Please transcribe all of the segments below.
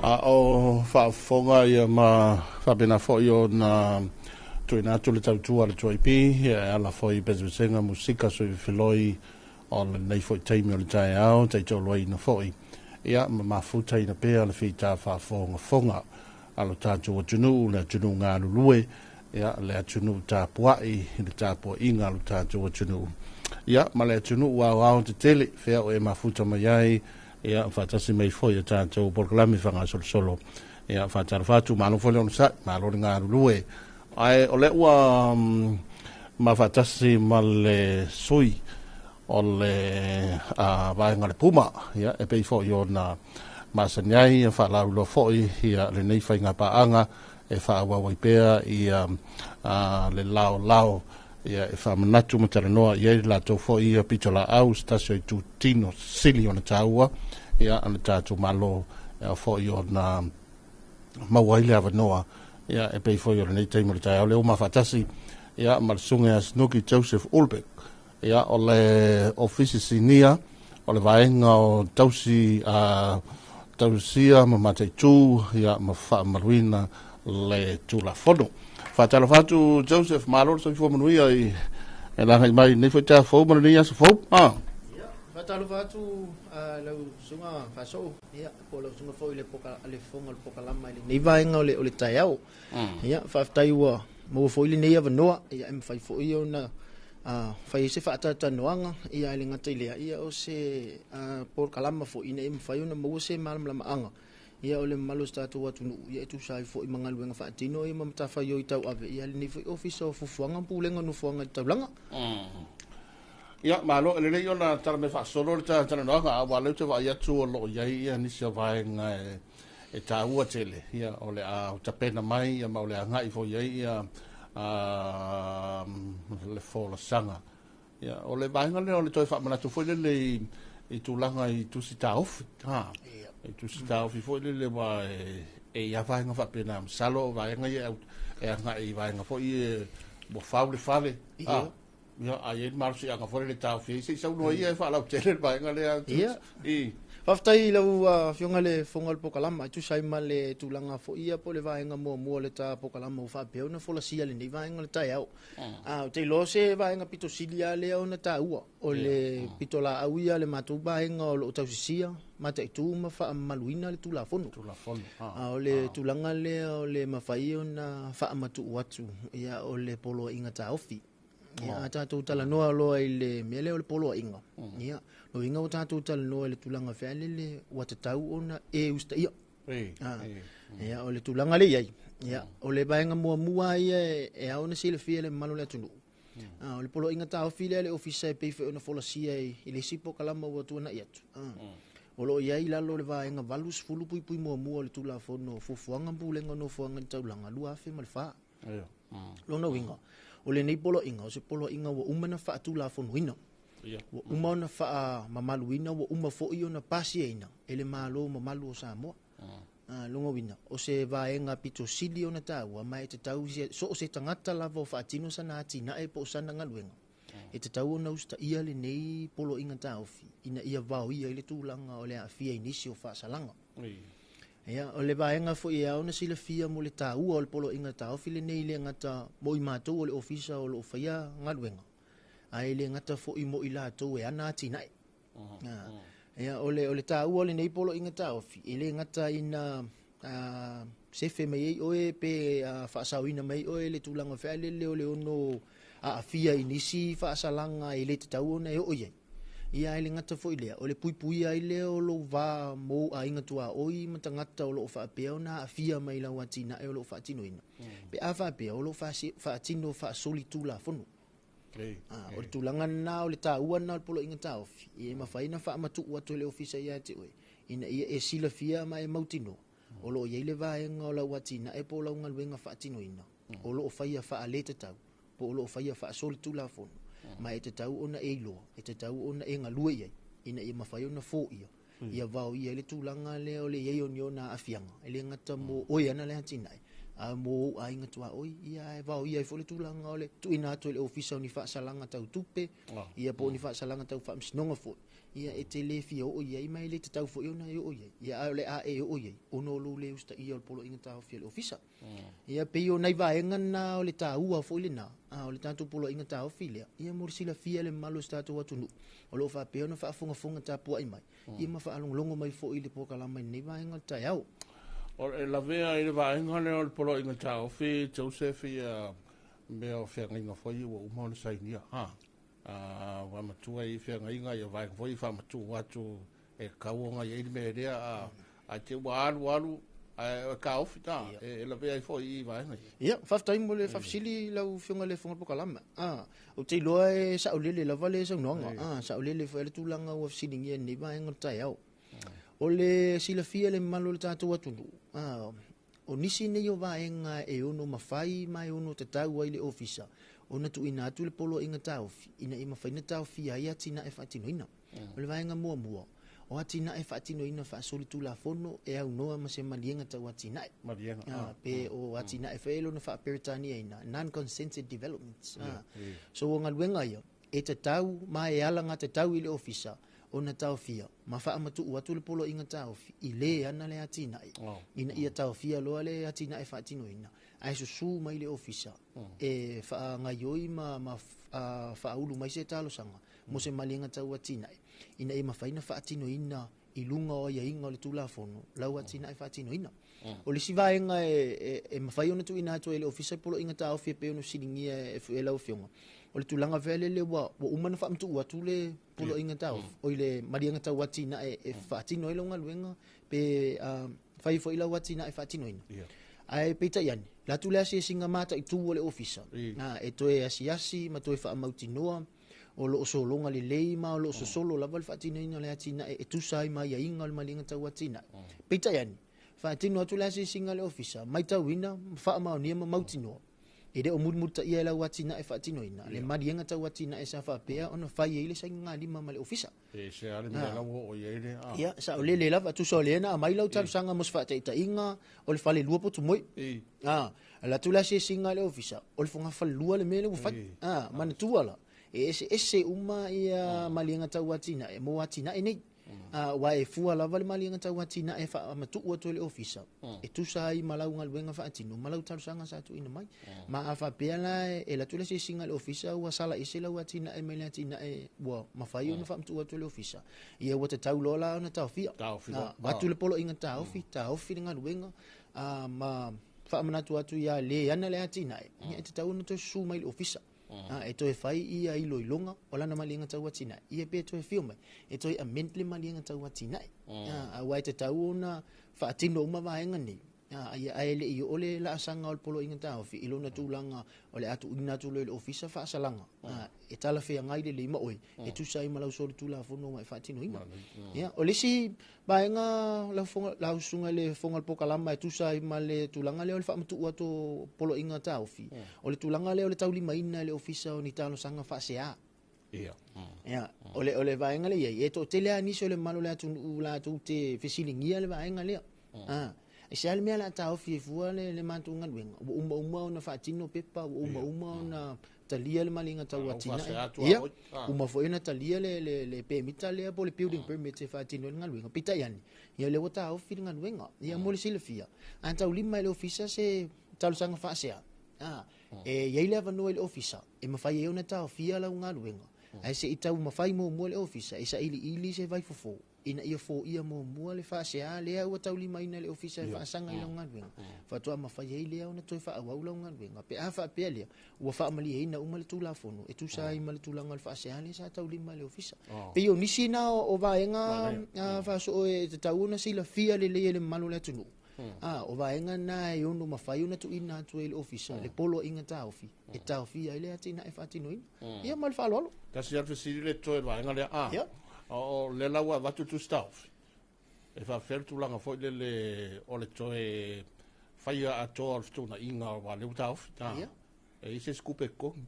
A o faafofoga ia ma faapena foi ona tuuina atu le tautua a le 2AP e ala foi i pesepesega musika soifiloi o lenei foi taimi o le taeao taitoloaina foi ia ma mafutaina pea le fita faafogafoga a lo tatou atunuu, le atunuu galulue, ia le atunuu tapuai, le tapuaiga a lo tatou atunuu, ia ma le atunuu aoao tetele fea o e mafuta mai ai, ia faatasi mai foi a tatou polokalame fagasolosolo. Ia faatalofa atu, malo foi le onosai, malo le galulue. Ae o lea ua ma faatasi ma le sui o le vaega o le Puma, ia e pei foi ona masani ai ia faalauiloa foi ia lenei faigapaaga e faaauau ai pea ia le laolao ia e faamanatu ma talanoa i ai le latou foi ia pitolaau se tasi o itutino sili ona taua ia a le tatou Malo e foi ona maua ai le avanoa ia e pei foi o lenei taimi o le taeao lea ua mafaatasi ia ma le susuga ia Snuki Joseph Ulbeck ia o le Ofisi Sinia o le vaega o tausi tausia ma mataitu ia ma faamaluina le Tulafono. Faatalofa atu Joseph, malo le soifua manuia i e lagai mai nei foi taeao fou ma lenei aso fou. Ia, faatalofa atu lau susuga Faasoo, ia, po o lau susuga foi le poka, le fofoga o le pokalama i lenei vaega o le, o le taeao. Ia, faafetai ua maua foi lenei avanoa, ia, e mafai foi ona fai ai se faatalatalanoaga, ia, ae le gata i lea, ia, o se polokalama foi ina ia mafai ona maua se malamalamaaga, ia, o le mamalu o se tatou atunuu, ia, e tusa ai foi ma galuega faatino, ia, ma matafaioi tauave, ia, lenei foi Ofisa o Fuafuaga ma Pulega o Nofoaga i le Taulaga. Ia, malo, e lelei ona tala mai faasolo le talanoaga, aua o lea ou te vaai atu o lo o i ai ia nisi o vaega e taua tele, ia, o le a tapena mai, ia, ma o le agai foi i ai ia le folasaga. Ia, o le vaega lea o le toe faamanatu foi lele i tulaga i tusi taofi, ha, i tusi taofi foi lele ua e i ai vaega faapena, masalo o vaega ia e agai i vaega foi ia ua fau le fale, ha, ia, a i ai le malosiaga foi lele e taofi ai, se i saunoa ia e faalautele le vaega lea. Ia. Faafetai i lau Afioga i le Fofoga o le Pokalama e tusa ai ma le tulaga foi ia po o le vaega muamua o le ta pokalama ua faapea ona folasia i lenei vaega o le taeao. Ou te iloa o se vaega pito sili lava lea ona taua, o le pitolaau ia a le matou vaega o lo o tausisia, mataitu ma faamamaluina le Tulafono. A o le tulaga lea o le mafai ona faamatuu atu ia o le poloaiga taofi. Ia, a tatou talanoa loa i le mea lea o le poloaiga, ia, lona uiga ua tatou talanoa i le tulaga foi lele ua tatau ona e usitaia. Ia, o le tulaga lea i ai, ia, o le vaega muamua ia e ao ona silafia e le mamalu o le atunuu, o le poloaiga taofi lea a le Ofisa e pei foi ona folasia i le isi polokalama ua tuanai atu, o lo o i ai i lalo o le vaega 80.1 o le Tulafono o Fuafuaga ma Pulega o Nofoaga i le Taulaga 2004. Lona uiga, o lenei poloaiga, o se poloaiga ua uma ona faatulafonoina. Ua uma ona faamamaluina, ua uma foi ona pasiaina e le Malo mamalu o Samoa. Lona uiga, o se vaega pito sili ona taua, ma e tatau so o se tagata lava o faatino sana atinae po o sana galuega, e tatau ona usitaia lenei poloaiga taofi ina ia vaoia ai le tulaga o le aafia i nisi o faasalaga. Ia, o le vaega foi e ao ona silafia mo le taua o le poloaiga taofi lenei le gata mo i matou o le ofisa o lo o faia galuega, ae le gata foi mo i latou e ana atinae. Ia, o le taua o lenei poloaiga taofi, e le gata ina sefe mai ai oe pe faasaoina mai ai oe le tulaga foi lele o le ono aafia i nisi faasalaga e le tatau ona e oo i ai. Ia ae le gata foi i lea, o le puipuia ai lea o lou va ma ou aiga tuaoi ma tagata o lo o faapea ona aafia mai i lau atinae o lo o faatinoina, pe a faapea o lo o faatino faasolitulafono. O le tulaga lena o le taua lena o le Poloaiga Taofi, ia e mafai ona faamatuu atu e le Ofisa ia te oe, ina ia e silafia ma e mautinoa o lo o i ai le vaega o lau atinae po o lau galuega faatinoina o lo o faia faaletatau po o lo o faia faasolitulafono, ma e tatau ona e iloa, e tatau ona e galue i ai, ina ia mafai ona foia, ia vaoia ai le tulaga lea o le i ai o ni ona aafiaga, e le gata mo oe ana le atinae, a mo ou aiga tuaoi, ia ae vaoia ai foi le tulaga o le tuuina atu e le Ofisa o ni faasalaga tau tupe, ia po o ni faasalaga tau faamasinoga foi, ia e te le fia oo i ai ma e le tatau foi ona e oo i ai, ia ae o le a e oo i ai ona o lou le usitaia o le Poloaiga Taofi a le Ofisa. Ia pei o nai vaega na o le taua foi lena o le tatou Poloaiga Taofi lea, ia mo le silafia e le mamalu o si tatou atunuu o lo o faapea ona faafogafoga tapuai mai, ia ma faalogologo mai foi i le polokalama i lenei vaega o le taeao. O le lavea i le vaega lea o le Poloaiga Taofi, Joseph, ia mea o feagaiga foi ua uma ona sainia. Ua matua i feagaiga ia vaega foi faamatuu atu e tatau ona i ai le mea lea, ae te ua alu alu ae taofi ta e lavea ai foi i vaega ia. Ia, faafetai mo le faafesili lau Afioga i le Fofoga Polokalama. Ou te iloa e saolele lava le saunoaga, saolele foi le tulaga ua fesiligia i lenei vaega o le taeao. O le silafia e le mamalu o le tatou atunuu, o nisi nei o vaega e ono mafai ma e ono tatau ai le Ofisa ona tuuina atu le Poloaiga Taofi ina ia mafai ona taofia ai atinae faatinoina. O le vaega muamua, o atinae faatinoina faasolitulafono e aunoa ma se maliega tau atinae. Maliega. Pe o atinae foi e lona faa-Peretaniaina, non-consented developments. So o galuega ia, e tatau ma e alagatatau i le Ofisa ona taofia ma faamatuu atu le Poloaiga Taofi i le ana le atinae, ina ia taofia loa le atinae faatinoina, ae susu mai le Ofisa e faagaioi ma faaulu mai se talosaga mo se maliega tau atinae, ina ia mafai ona faatinoina i luga o aiaiga o le Tulafono lau atinae faatinoina. O le isi vaega e mafai ona tuuina atu ai e le Ofisa Poloaiga Taofi e pei ona fesiligia e lau Afioga, o le tulaga foi lele ua uma ona faamatuu atu le Poloaiga Taofi, o le maliega tau atinae e faatino ai lau galuega pe fai foi lau atinae faatinoina. Ae peitai ane, le atu le asiasiga mataitu o le Ofisa, e toe asiasi ma toe faamautinoa o lo o sologa lelei ma o lo o sosolo lava le faatinoina o le atinae e tusa ai ma aiaiga o le maliega tau atinae. Peitai ane, faatino atu le asiasiga a le Ofisa, maitauina, faamaonia ma mautinoa, e le o mulimulitaia e lau atinae faatinoina, le maliega tau atinae sa faapea ona fai ai le sainigalima ma le Ofisa. E se ale mea lau o i ai le. Ia, saolele lava, tusa o lea na aumai lau talosaga mo se faataitaiga o le fale lua potu moi. Ala atu le asiasiga a le Ofisa, o le fogafale lua le mea lea ua fai. Manatua la, e eseese uma ia maliega tau atinae mo atinae nei. Aua e fua lava le maliega tau atinae faamatuu atu e le Ofisa, e tusa ai ma lau galuega faatino ma lau talosaga sa tuuina mai. Ma a faapea la e alu atu le asiasiga a le Ofisa ua sala ese lau atinae mai le atinae ua mafai ona faamatuu atu e le Ofisa, ia ua tatau loa la ona taofia. Avatu le Poloaiga Taofi, taofi le galuega, ma faamanatu atu ia le ana le atinae, ia e tatau ona toe susu mai le Ofisa. E toe fai ia iloiloga o lana maliega tau atinae, ia pe toe fio mai, e toe amend le maliega tau atinae. Aua e tatau ona faatino uma vaega nei, ia ae le i oo le laasaga o le Poloaiga Taofi i lona tulaga o le a tuuina atu loa i le Ofisa faasalaga, e talafeagai lelei ma oe, e tusa ai ma lau solitulafono ua e faatinoina. Ia, o le isi vaega lau susuga i le Fofoga o le Polokalama e tusa ai ma le tulaga lea o le faamatuu atu o Poloaiga Taofi, o le tulaga lea o le taulimaina e le Ofisa o ni talosaga faasea. Ia, o le vaega lea i ai, e toatele lava nisi o le mamalu o le atunuu latou te fesiligia le vaega lea. E se le mea la taofi e fua le matou galuega, ua uma uma ona faatino pepa, ua uma uma ona talia le maliega tau atinae. Ia, uma foi ona talia le pemita lea po o le building permit e faatino ai le galuega. Peitai ane, ia lea ua taofi le galuega. Ia mo le silafia, a taulima e le Ofisa se talosaga faasea, e i ai le avanoa i le Ofisa e mafai ai ona taofia lau galuega, ae se i taumafai muamua le Ofisa e sailiili se vaifofo ina ia foia muamua le faasea lea ua taulimaina e le Ofisa e faasaga i lau galuega, faatoa mafai ai lea ona toe faaauau lau galuega pe a faapea lea ua faamalieina uma le Tulafono e tusa ai ma le tulaga o le faasea lea sa taulima e le Ofisa. Pei o nisi na o vaega faasoo e tatau ona silafia lelei e le mamalu o le atunuu. O vaega na e ono mafai ona tuuina atu ai i le Ofisa le poloaiga taofi e taofia ai le atinae faatinoina. Ia ma le faaaloalo. Tasi lava le fesili le totoe i le vaega lea. A, o lea la ua avatu le tusi taofi, e faapefea le tulaga foi lele o le toe faia atoa o le fetuunaiga aua o lea ua taofi. E i ai se isi tupe e totogi?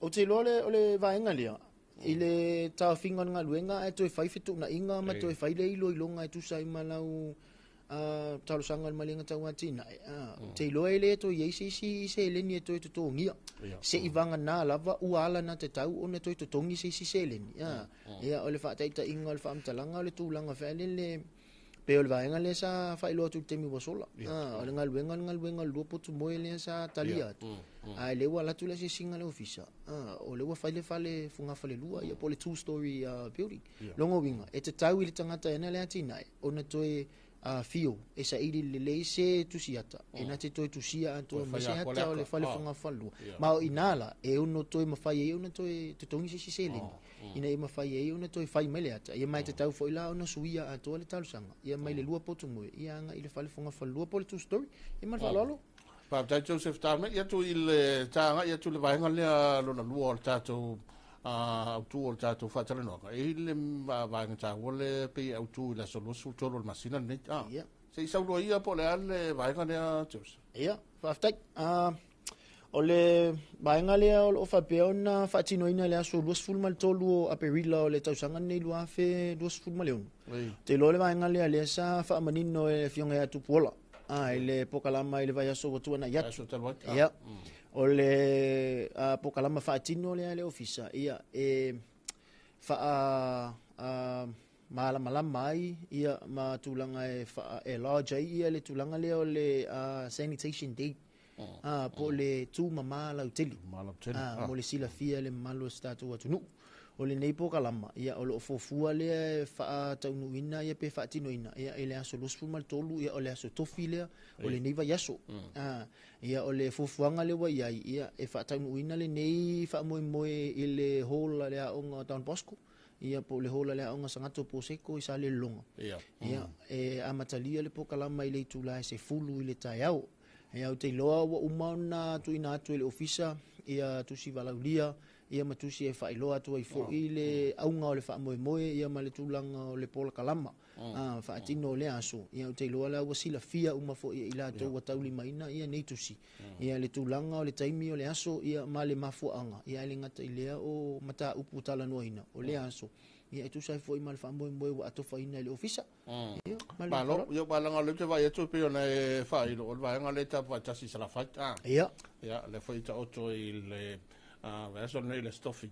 Ou te iloa o le vaega lea, i le taofiga o le galuega ae toe fai fetuunaiga ma toe fai le iloiloga e tusa ai ma lau talosaga i le maliega tau atinae, ou te iloa e le toe i ai se isi seleni e toe totogia. Se i vagana lava ua ala na tatau ona toe totogi se isi seleni. Ia, o le faataitaiga o le faamatalaga o le tulaga fealele pei o le vaega lea sa faailoa atu i le taimi ua sola. O le galuega o le galuega o le lua potu moe lea sa talia atu. Ae lea ua alu atu le asiasiga a le ofisa, o lea ua fai le fale fogafalelua, ia po o le two story building. Lona uiga, e tatau i le tagata e ana le atinae ona toe afio e saili lelei se tusiata e na te toe tusia atoa mai se ata o le fale fogafalelua. Ma o i ina la e ono toe mafai ai ona toe totogi se isi seleni ina ia mafai ai ona toe fai mai le ata. Ia ma e tatau foi la ona suia atoa le talosaga ia mai le lua potu moe ia agai i le fale fogafalelua po o le two story. Ia ma le faaaloalo. Faafetai Joseph Tame, ia atu i le ta agai atu i le vaega lea lona lua o le tatou autu o le tatou faatalanoaga. E i ai le vaega taua lea pei e autu i le aso 23 o le masina lenei. Se i saunoa ia po o le a le vaega lea Joseph. Ia, faafetai. O le vaega lea o lo o faapea ona faatinoina i le aso 23 o Aperila o le tausaga lenei 2026. Ou te iloa le vaega lea lea sa faamanino e le Afioga ia Tupuola i le pokalama i le vaiaso ua tuanai atu. Ia, o le pokalama faatino lea a le Ofisa, ia, e faa malamalama ai ia ma tulaga e faa enlarge ai ia le tulaga lea o le sanitation day. Po o le tumama lautele, mo le silafia e le mamalu o si tatou atunuu. O lenei pokalama, ia, o lo o fuafua lea e faataunuuina ia pe faatinoina ia, i le aso 23, ia, o le aso tofi lea o lenei vaiaso. Ia, o le fuafuaga lea ua i ai, ia, e faataunuuina lenei faamoemoe i le hall a le aoga o Don Bosco, ia, po o le hall a le aoga Sagato Poseko i Salelologa. Ia, e amatalia le pokalama i le itula e 10 i le taeao. Ia, ou te iloa ua uma ona tuuina atu e le ofisa ia tusi valaulia ia ma tusi e faailoa atu ai foi le auga o le faamoemoe ia ma le tulaga o le polokalama faatino o lea aso. Ia, ou te iloa la ua silafia uma foi e i latou ua taulimaina ia nei tusi. Ia, le tulaga o le taimi o le aso ia ma le mafuaaga, ia, e le gata i lea o mataupu talanoaina o lea aso. Ia, e tusa ai foi ma le faamoemoe ua atofaina e le ofisa. Malo, ia ua laga o lea ou te vaai atu e pei ona e faailo, o le vaega lea e tapuaitasi i Salafai. Ia. Ia, lea foi e taoto i le vaiaso lenei i le Aso Tofi.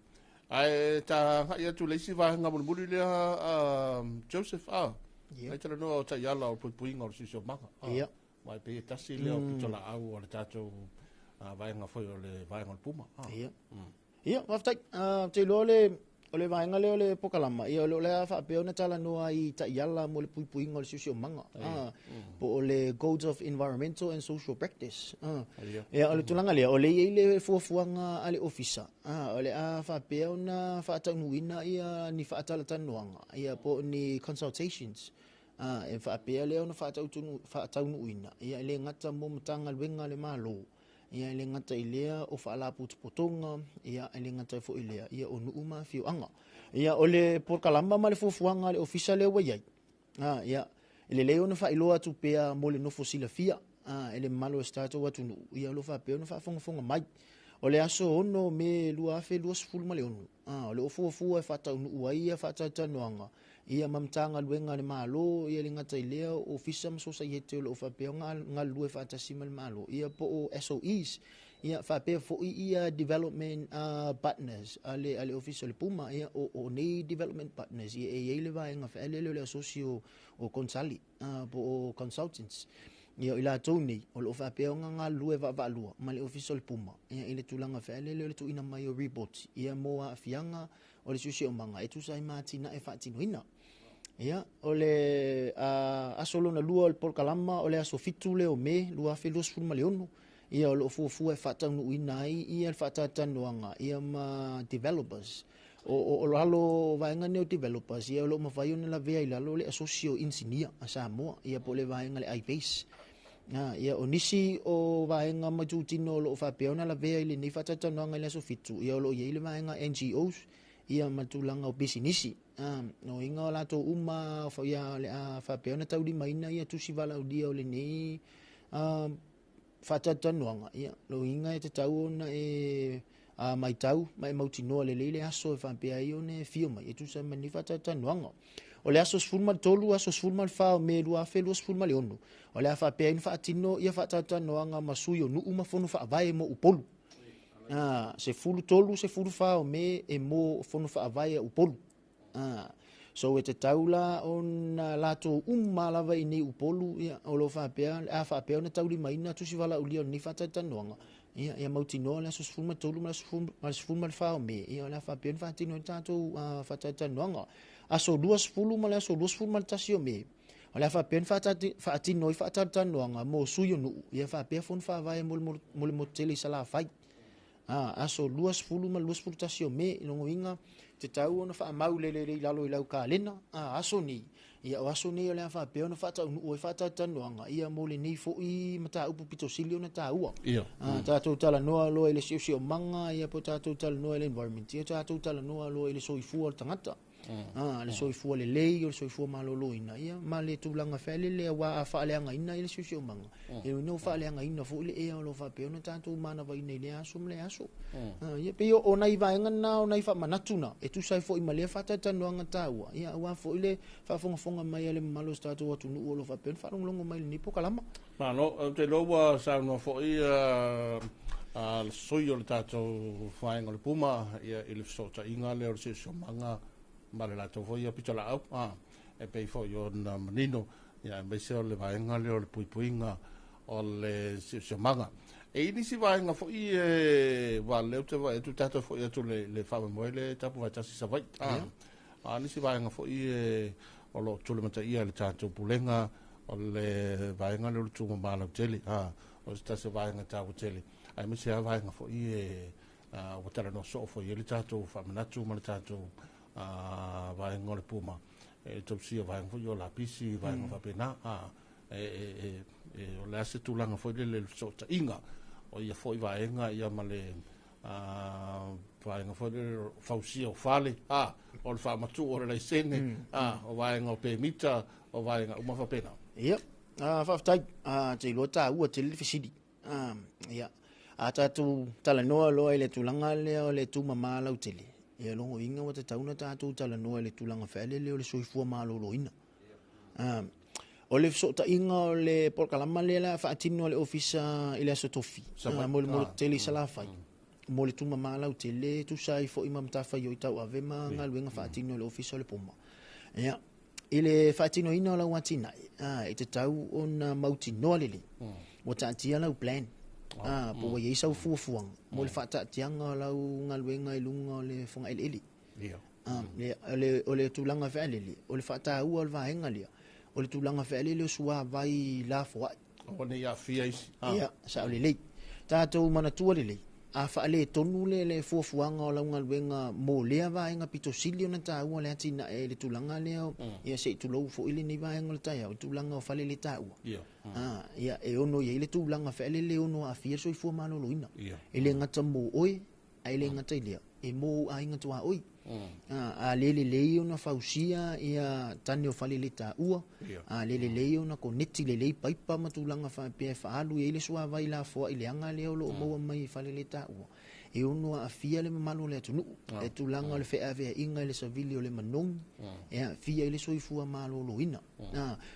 Ae ta agai atu i le isi vaega mulimuli lea, Joseph, Ia. Ai talanoa o taiala o puipuiga o le siosiomaga. Ia. Ma e pei e tasi lea o pitolaau o le tatou vaega foi o le vaega o le Puma. Ia. Ia, faafetai. Ou te iloa o le vaega lea o le pokalama, ia o le a faapea ona talanoa ai i taiala mo le puipuiga o le siosiomaga, po o le Codes of Environmental and Social Practice. Ia, o le tulaga lea, o lea e i ai le fuafuaga a le Ofisa, o le a faapea ona faataunuuina ia ni faatalatalanoaga, ia po o ni consultations, e faapea lea ona faataunuuina, ia e le gata mo Matagaluega a le Malo, ia e le gata i lea o faalapotopotoga, ia e le gata foi i lea, ia o nuu ma afioaga. Ia o le polokalama ma le fuafuaga a le ofisa lea ua i ai, ia e lelei ona faailoa atu pea mo le nofo silafia, e le mamalu o si tatou atunuu, ia o lo o faapea ona faafogafoga mai. O le aso 6 Me 2026, o lo o fuafua e faataunuu ai ia faatalatalanoaga, ia ma Matagaluega a le Malo, ia le gata i lea o ofisa ma sosaiete o lo o faapea ona galulue faatasi ma le Malo, ia po o SOEs, ia faapea foi ia development partners a le ofisa o le Puma, ia o nei development partners, ia e i ai le vaega fealele o le asosi o Konsali, po o consultants. Ia, o i latou nei, o lo o faapea ona galulue vaavaalua ma le Ofisa o le Puma, ia, i le tulaga fealele o le tuuina mai o ripoti, ia, mo aafiaga o le siosiomaga e tusa ai ma atinae faatinoina. Ia, o le aso lona lua o le polokalama o le aso 7 lea o Me 2026, ia, o lo o fuafua e faataunuuina ai ia le faatalatalanoaga ia ma developers. O lalo o vaega nei o developers, ia, o lo o mafai ona lavea i lalo le Asosi o Inisinia a Samoa, ia, po o le vaega le IBASE. Ia, o nisi o vaega ma itutino o lo o faapea ona lavea i lenei faatalatalanoaga i le aso 7, ia, o lo o i ai le vaega NGOs, ia, ma le tulaga o pisinisi. O iga o latou uma, ia, o le a faapea ona taulimaina ia tusi valaaulia o lenei faatalatalanoaga, ia, lona uiga e tatau ona e matau ma e mautinoa lelei le aso e faapea ai ona e fio mai e tusa ma lenei faatalatalanoaga. O le aso 13, aso 14 o Me 2026, o le a faapea ai ona faatino ia faatalatalanoaga ma sui o nuu ma fono faavae mo Upolu. 13, 14 o Me e mo fono faavae a Upolu. So e tatau la ona latou uma lava i nei Upolu, ia, o lo o faapea, a faapea ona taulimaina tusi valaaulia o lenei faatalatalanoaga, ia, ia mautinoa le aso 13 ma le 14 o Me, ia, o le a faapea ona faatino ai le tatou faatalatalanoaga. Aso 20 ma le aso 21 o Me, o le a faapea ona faatino ai faatalatalanoaga mo sui o nuu, ia faapea fono faavae mo le motu tele i Salafai. Aso 20 ma le 21 o Me, i lona uiga, tatau ona faamau lelei i lalo i lau kalena, aso nei, ia o aso nei o le a faapea ona faataunuu ai faatalatalanoaga, ia mo lenei foi mataupu pito sili ona taua. Tatou talanoa loa i le siosiomaga, ia po tatou talanoa i le environment, ia tatou talanoa loa i le soifua o le tagata. Le soifua lelei, o le soifua maloloina, ia, ma le tulaga fealele, aua a faaleagaina le siosiomaga, ia ina ua faaleagaina foi le ea o lo o faapea ona tatou manavaina i lea aso ma lea aso. Ia, pei o nai vaega na, o nai faamanatu na, e tusa ai foi ma lea faatalatalanoaga taua, ia, aua foi le faafogafoga mai a le mamalu o se tatou atunuu o lo o faapea ona faalogologo mai i lenei polokalama. Malo, ou te iloa ua saunoa foi le sui o le tatou vaega o le Puma, ia, i le fesootaiga lea o le siosiomaga ma le latou foi pitolaau, e pei foi ona manino, ia, aemaise o le vaega lea o le puipuiga o le siosiomaga. E i nisi vaega foi e ua lea ou te vaai atu tatou foi atu le faamoemoe le tapu vaetasi Savaii. A nisi vaega foi e o lo o tulimataia e le tatou pulega o le vaega lea o le tumama lautele, o se tasi o vaega taua tele, aemaise lava vaega foi e ua talanoa soo foi i ai le tatou faamanatu ma le tatou vaega o le Puma, e tausia vaega foi o lapisi, vaega faapena. O le a se tulaga foi lele le fesootaiga o ia foi vaega, ia, ma le vaega foi lele fausia o fale, o le faamatuu o le laisene, o vaega o pemita, o vaega uma faapena. Ia, faafetai. Te iloa taua tele le fesili. Ia, a tatou talanoa loa i le tulaga lea o le tumama lautele, ia, lona uiga ua tatau ona tatou talanoa i le tulaga fealele o le soifua maloloina. O le fesootaiga o le polokalama lea la faatino a le ofisa i le aso Tofi, mo le motu tele i Salafai, mo le tumama lautele, tusa ai foi ma matafaioi tauave ma galuega faatino i le ofisa o le Puma. Ia, i le faatinoina o lau atinae, e tatau ona mautinoa lelei ua taatia lau plan, po ua i ai sau fuafuaga mo le faataatiaga o lau galuega i luga o le fogaeleele. O le tulaga fealele, o le faataua o le vaega lea, o le tulaga fealele o suavai lafoai. Aua ne i aafia isi. Ia, sao lelei. Tatou manatua lelei, a faaletonu le fuafuaga o lau galuega mo lea vaega pito sili ona taua le atinae i le tulaga lea, ia se i tulou foi lenei vaega o le taeao, i tulaga o fale le taua. Ia, e ono i ai le tulaga fealele e ono aafia le soifua maloloina. E le gata mo oe, ae le gata i lea, e mo ou aiga tuaoi. A le lelei ona fausia ia tane o fale le taua, a le lelei ona koneti lelei paipa ma tulaga faapea e faaalu i ai le suavai lafoai leaga lea o lo o maua mai i fale le taua, e ono aafia le mamalu o le atunuu. E tulaga o le feaveaiga i le savili o le manogi, e aafia i le soifua maloloina.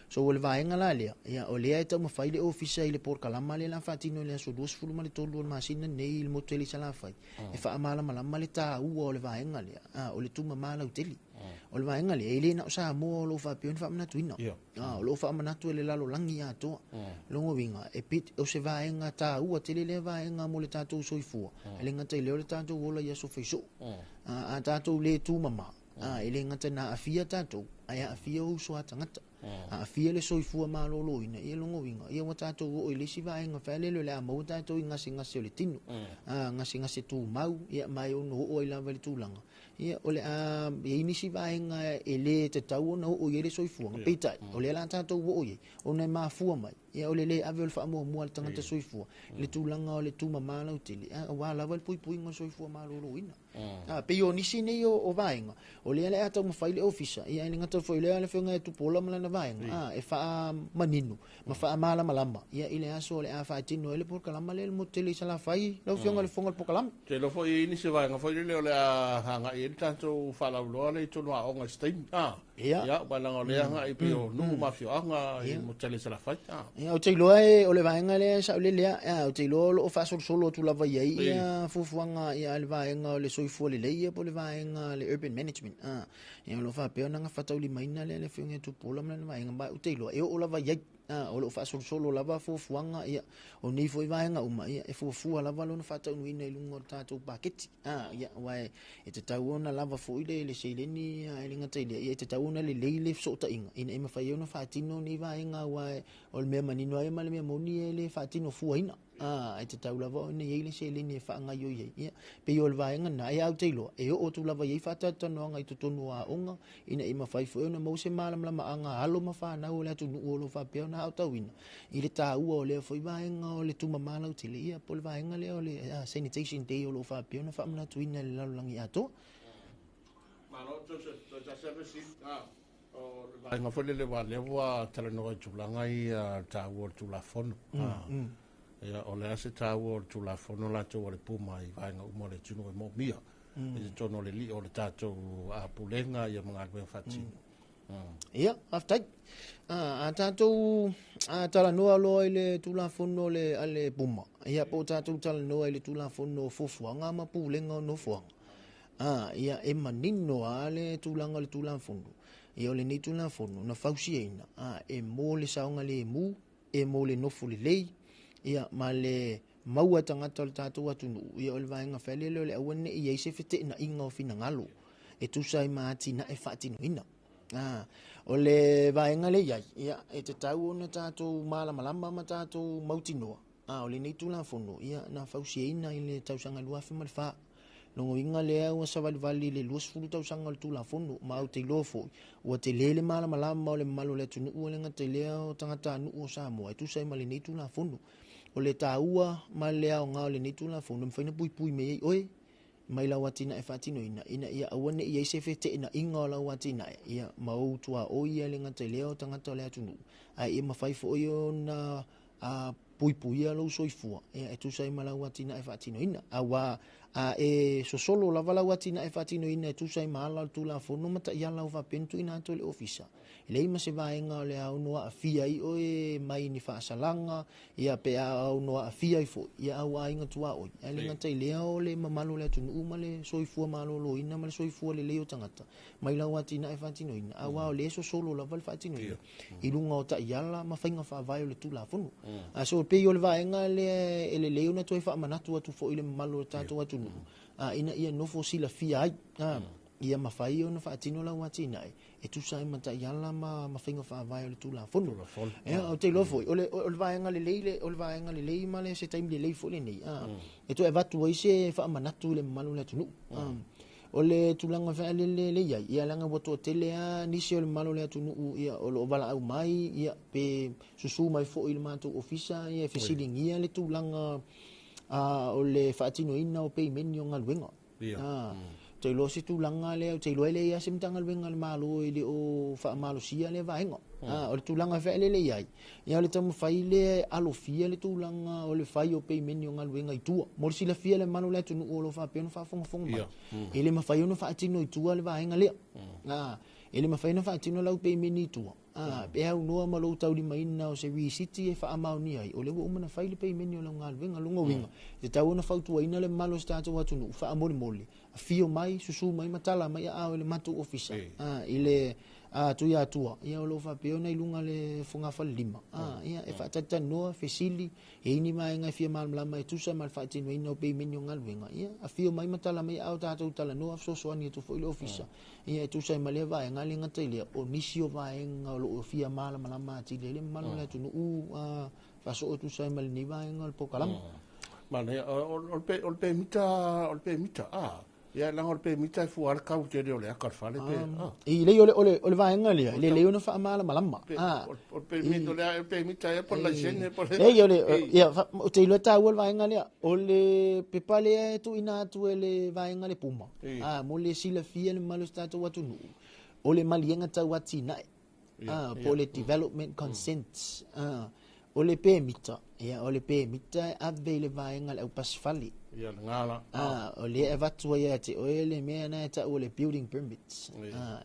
So o le vaega la lea, ia, o lea e taumafai le ofisa i le polokalama lea la faatino i le aso 23 o le masina nei i le motu tele i Salafai, e faamalamalama le taua o le vaega lea, o le tumama lautele. O le vaega lea, e le na o Samoa o lo o faapea ona faamanatuina. O lo o faamanatu e le lalolagi atoa. Lona uiga, e pit, o se vaega taua tele lea vaega mo le tatou soifua. E le gata i lea o le tatou ola i aso faisoo. A tatou le tumama, e le gata ina aafia tatou, ae aafia uso a tagata. Aafia le soifua maloloina, ia lona uiga, ia ua tatou oo i le isi vaega faelele o le a maua tatou i gasegase o le tino, gasegase tumau, ia ma e ono oo ai lava i le tulaga. Ia, o le a i ai nisi vaega e le tatau ona oo i ai le soifuaga, peitai, o lea o le a tatou oo i ai, ona e mafua mai, ia o le le ave o le faamuamua a le tagata soifua i le tulaga o le tumama lautele, aua lava le puipuiga o le soifua maloloina. A, pei o nisi nei o vaega, o lea o le a taumafai le Ofisa, ia e le gata foi i lea le Afioga ia Tupuola ma lana vaega, e faamanino ma faamalamalama, ia i le aso o le a faatino ai le polokalama lea i le motu tele i Salafai, lau Afioga i le Fofoga o le Polokalame. Ou te iloa foi e i ai nisi vaega foi lele o le a agai ai le tatou faalauiloa lea i totonu o aoga i se taimi. Ia, aua leaga o lea e agai pei o nuu ma afioaga i le motu tele i Salafai. Ia, ou te iloa e, o le vaega lea e saolele lava. Ou te iloa o lo o faasolosolo atu lava i ai ia fuafuaga a le vaega o le soifua lelei ia po o le vaega o le urban management. Ia, o lo o faapea ona gafataulimaina lea e le Afioga ia Tupuola ma lana vaega, ma ou te iloa e oo lava i ai. O lo o faasolosolo lava fuafuaga, ia, o nei foi vaega uma, ia, e fuafua lava lona faataunuuina i luga o le tatou paketi. Ia, aua e tatau ona lava foi le seleni, e le gata i lea, ia, e tatau ona lelei le fesootaiga ina ia mafai ai ona faatino nei vaega, aua o le mea manino lava ma le mea moni e le faatino fuaina. E tatau lava ona i ai le seleni e faagaoioi ai. Ia, pei o le vaega lena, ae ou te iloa, e oo atu lava i ai faatalatalanoaga i totonu o aoga, ina ia mafai foi ona maua se malamalamaaga a alo ma fanau o le atunuu o lo o faapea ona aotauina i le taua o lea foi vaega o le tumama lautele, ia, po o le vaega lea o le Sanitation Day o lo o faapea ona faamanatuina i le lalolagi atoa. Malo, Joseph, toe tasi lava fesili. O le vaega foi lele aua o lea ua talanoa i tulaga ia taua o le Tulafono. Ia, o le a se taua o le Tulafono latou a le Puma i vaega uma o le atunuu e moomia i totonu o le lio o le tatou pulega ia ma galuega faatino. Ia, faafetai. A tatou talanoa loa i le Tulafono a le Puma, ia po o tatou talanoa i le Tulafono o Fuafuaga ma Pulega o Nofoaga, ia e manino lava le tulaga o le Tulafono. Ia o lenei Tulafono na fausiaina, e mo le saogalemu, e mo le nofo lelei, ia ma le maua e tagata o le tatou atunuu, ia o le vaega fai lea o le aua ne i i ai se feteenaiga o finagalo e tusa ai ma atinae faatinoina. O le vaega lea i ai, ia e tatau ona tatou malamalama ma tatou mautinoa, o lenei Tulafono, ia na fausiaina i le tausaga 2004. Lona uiga lea ua savalivali i le 20 tausaga o le Tulafono, ma ou te iloa foi, ua tele le malamalama o le mamalu o le atunuu e le gata i lea o tagatanuu o Samoa e tusa ai ma lenei Tulafono. O le taua ma le aoga o lenei Tulafono, e mafai ona puipui mai ai oe mai lau atinae faatinoina, ina ia aua ne i i ai se feteenaiga o lau atinae, ia, ma ou tuaoi e le gata i lea o tagata o le atunuu, ae ia mafai foi ona puipuia lou soifua, ia, e tusa ai ma lau atinae faatinoina. Aua a e sosolo lava lau atinae faatinoina e tusa ai ma ala o le Tulafono ma taiala ua faapea ona tuuina atu e le Ofisa, e leai ma se vaega o le a ono aafia ai oe mai ni faasalaga, ia, pe a ono aafia ai foi, ia, au aiga tuaoi. Ae le gata i lea o le mamalu o le atunuu ma le soifua maloloina ma le soifua lelei o tagata mai lau atinae faatinoina, aua o lea e sosolo lava le faatinoina i luga o taiala ma faiga faavae o le Tulafono. So, pei o le vaega lea e lelei ona toe faamanatu atu foi i le mamalu o le tatou atunuu, ina ia nofo silafia ai, ia mafai ona faatino lau atinae e tusa ai ma taiala ma faiga faavae o le Tulafono. Ia, ou te iloa foi, o le vaega lelei, o le vaega lelei ma le se taimi lelei foi lenei, e toe avatu ai se faamanatu i le mamalu o le atunuu. O le tulaga faalele lea i ai, ia leaga ua toatele lava nisi o le mamalu o le atunuu ia, o lo o valaau mai, ia, pe susu mai foi i le matou ofisa ia, e fesiligia le tulaga o le faatinoina o peimeni o galuega. Ou te iloa se tulaga lea, ou te iloa e leai lava se Matagaluega a le Malo e le o faamalosia lea vaega. O le tulaga faalele i ai, ia o le taumafai lea e alofia le tulaga o le fai o peimeni o galuega i tua. Mo le silafia e le mamalu o le atunuu o lo o faapea ona faafogafoga mai, e le mafai ona faatino i tua le vaega lea. E le mafai ona faatino lau pemeni i tua. Pe aunoa ma lou taulimaina o se risiti e faamaonia ai, o lea ua uma ona fai le pemeni o lau galuega. Lona uiga, e tatau ona fautuaina le mamalu o si tatou atunuu, faamolemole, afio mai, susu mai ma tala mai aao i le matou ofisa, i le Tuiatua, ia o lo o faapea ona i luga le fogafalelima, ia e faatalitanoa, fesili, e i ai ni vaega e fia malamalama e tusa ma le faatinoina o pemeni o galuega, ia afio mai ma tala mai aao tatou talanoa, fesoasoani atu foi le ofisa, ia e tusa ai ma lea vaega. E le gata i lea, o nisi o vaega o lo o fia malamalama atili ai le mamalu o le atunuu faasoo e tusa ai ma lenei vaega o le polokalama. Manaia, o le pemita, o le pemita, ia leaga o le pemita e fua lava le kau tele o le aka o le fale pe. E lelei o le vaega lea, e lelei ona faamalamalama. O le pemita, o le pemita ea po o le laisene po o le. Leai, o le, ia, ou te iloa e taua le vaega lea. O le pepa lea e tuuina atu e le vaega le Puma, mo le silafia le mamalu o si tatou atunuu, o le maliega tau atinae, po o le development consent. O le pemita, ia, o le pemita e ave i le vaega le aupasifale. Ia, le gala. O lea e avatu ai ia te oe le mea na e tau o le building permit,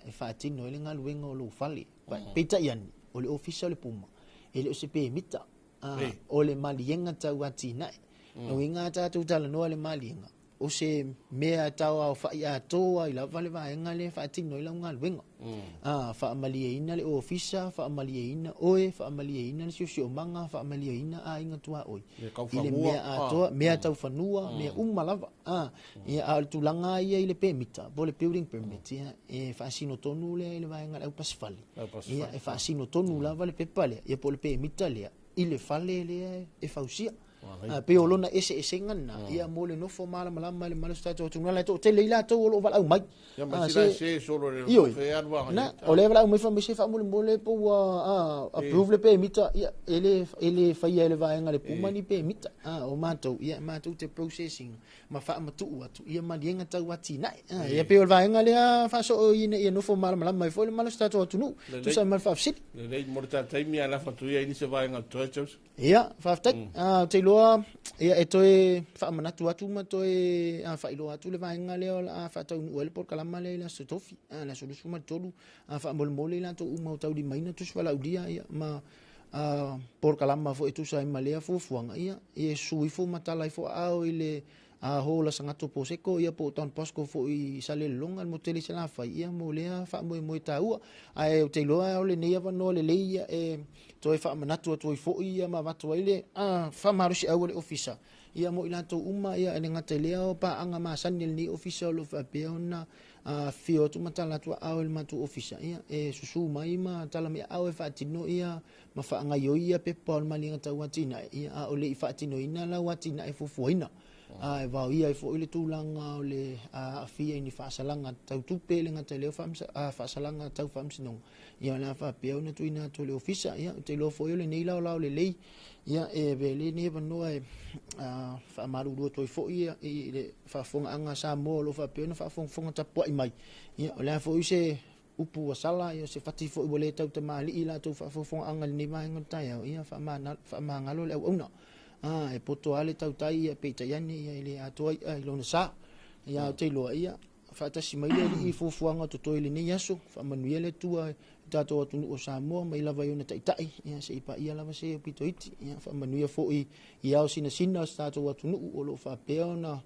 e faatino ai le galuega o lou fale. Peitai ane, o le ofisa o le Puma, e le o se pemita, o le maliega tau atinae. O uiga a tatou talanoa le maliega, o se mea e tauaofa'i atoa ai lava le vaega lea e faatino ai lau galuega. Faamalieina le ofisa, faamalieina oe, faamalieina le siosiomaga, faamalieina aiga tuaoi i le mea atoa, mea tau fanua, mea uma lava. Ia, a o le tulaga ia i le pemita po o le building permit, ia, e faasino tonu lea i le vaega a le aupasifale. Ia, e faasino tonu lava le pepa lea, ia po o le pemita lea i le fale lea e fausia. Pei o lona eseesega lena, ia mo le nofo malamalama i le mamalu o si tatou atunuu, leaga e toatele i latou o lo o valaau mai. Ia ma sila se solo le fe alu aga. Na, o lea e valaau mai fai mai se faamolemole po ua approve le pemita, ia e le faia e le vaega le Puma ni pemita. O matou, ia matou te processing ma faamatuu atu ia maliega tau atinae. Ia pei o le vaega lea faasoo ina ia nofo malamalama ai foi le mamalu o si tatou atunuu. Tusa ai ma le faafesili. Lelei mo le taimi ae lafo atu ia i nisi o vaega o totoe Joseph. Ia, faafetai. Ou te iloa ia, e toe faamanatu atu ma toe faailoa atu le vaega lea o le a faataunuu ai le polokalama lea i le Aso Tofi, le aso 23. Faamolemole i latou uma o taulimaina tusi valaaulia ia, ma polokalama foi e tusa ai ma lea fuafuaga, ia, ia susu ifo ma tala ifo aao i le Hola Sagato Poseko, ia po o Don Bosco foi i Salelologa, le motu tele i Salafai, ia mo lea faamoemoe taua. Ae ou te iloa o lenei avanoa lelei ia e toe faamanatu atu ai foi ia ma avatu ai le faamalosiau a le ofisa ia mo i latou uma, ia e le gata i lea o paaga masani a lenei ofisa o lo o faapea ona afifio atu ma tala atu aao i le matou ofisa, ia e susu mai ma tala mai aao e faatino ia ma faagaioi ia pepa o le maliega tau atinae, ia a o le i faatinoina lau atinae fuafuaina. E vaoia ai foi le tulaga o le aafia i ni faasalaga tau tupe, le gata i lea o faasalaga tau faamasinoga, ia o le a faapea ona tuuina atu e le ofisa. Ia, ou te iloa foi o lenei laolao lelei, ia e avea ai lenei avanoa e faamalulu atu ai foi ia, i le faafofogaaga a Samoa o lo o faapea ona faafogafoga tapuai mai. Ia, o le a foi se upu ua sala, ia se fati foi ua le tautamalii i latou faafofogaaga i lenei vaega o le taeao, ia faamagalo le auauna. E poto lava le tautai, ia peitai ane, ia e le atoa i'a i lona sa. Ia, ou te iloa, ia, faatasi mai le Alii i fuafuaga o totoe i lenei aso, faamanuia le Atua i tatou atunuu o Samoa, mai lava i ona taitai, ia se i paia lava se pito iti. Ia, faamanuia foi i ao sinasina o si tatou atunuu o lo o faapea ona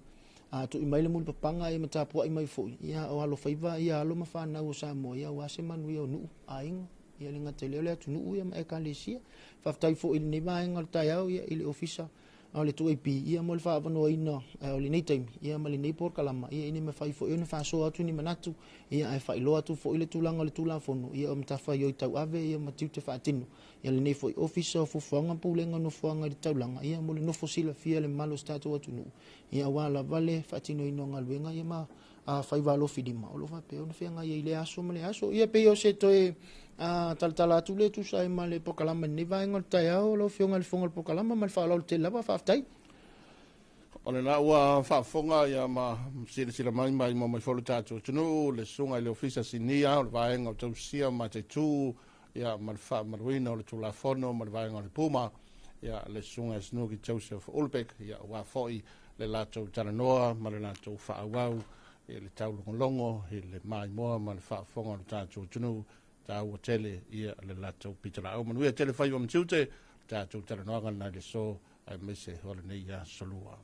tui mai le mulipapaga ia ma tapuai mai foi, ia o alofaiva ia alo ma fanau o Samoa, ia aua se manuia o nuu, aiga, ia le gata i lea o le atunuu ia ma ekalesia. Faafetai foi i lenei vaega o le taeao ia i le ofisa o le 2AP ia mo le faaavanoaina o lenei taimi ia ma lenei polokalama ia ina mafai foi ona faasoa atu ni manatu ia ae faailoa atu foi le tulaga o le Tulafono ia o matafaioi tauave ia ma tiute faatino ia lenei foi ofisa o fuafuaga ma pulega o nofoaga i le taulaga ia mo le nofo silafia le mamalu o si tatou atunuu ia aua lava le faatinoina o galuega ia ma faiva alofilima o lo o faapea ona feagai ai i lea aso ma lea aso. Ia pei o se toe talatala atu lea e tusa ai ma le polokalama i lenei vaega o le taeao, lau Afioga i le Fofoga o le Polokalama, ma le faaaloalo tele lava. Faafetai. O lena ua faafofoga ia ma silasila mai ma imoa mai foi lo tatou atunuu, le susuga i le Ofisa Sinia o le Vaega o Tausia ma Mataitu ia ma le faamamaluina o le Tulafono ma le Vaega o le Puma, ia le susuga Snuki Joseph Ulbeck, ia aua foi le latou talanoa ma le latou faaauau I le taulogologo i le maimoa ma le faafofoga o le tatou atunuu taua tele ia le latou pitolaau. Manuia tele faiva ma tiute tatou talanoaga lena i le aso aemaise o lenei aso Lua.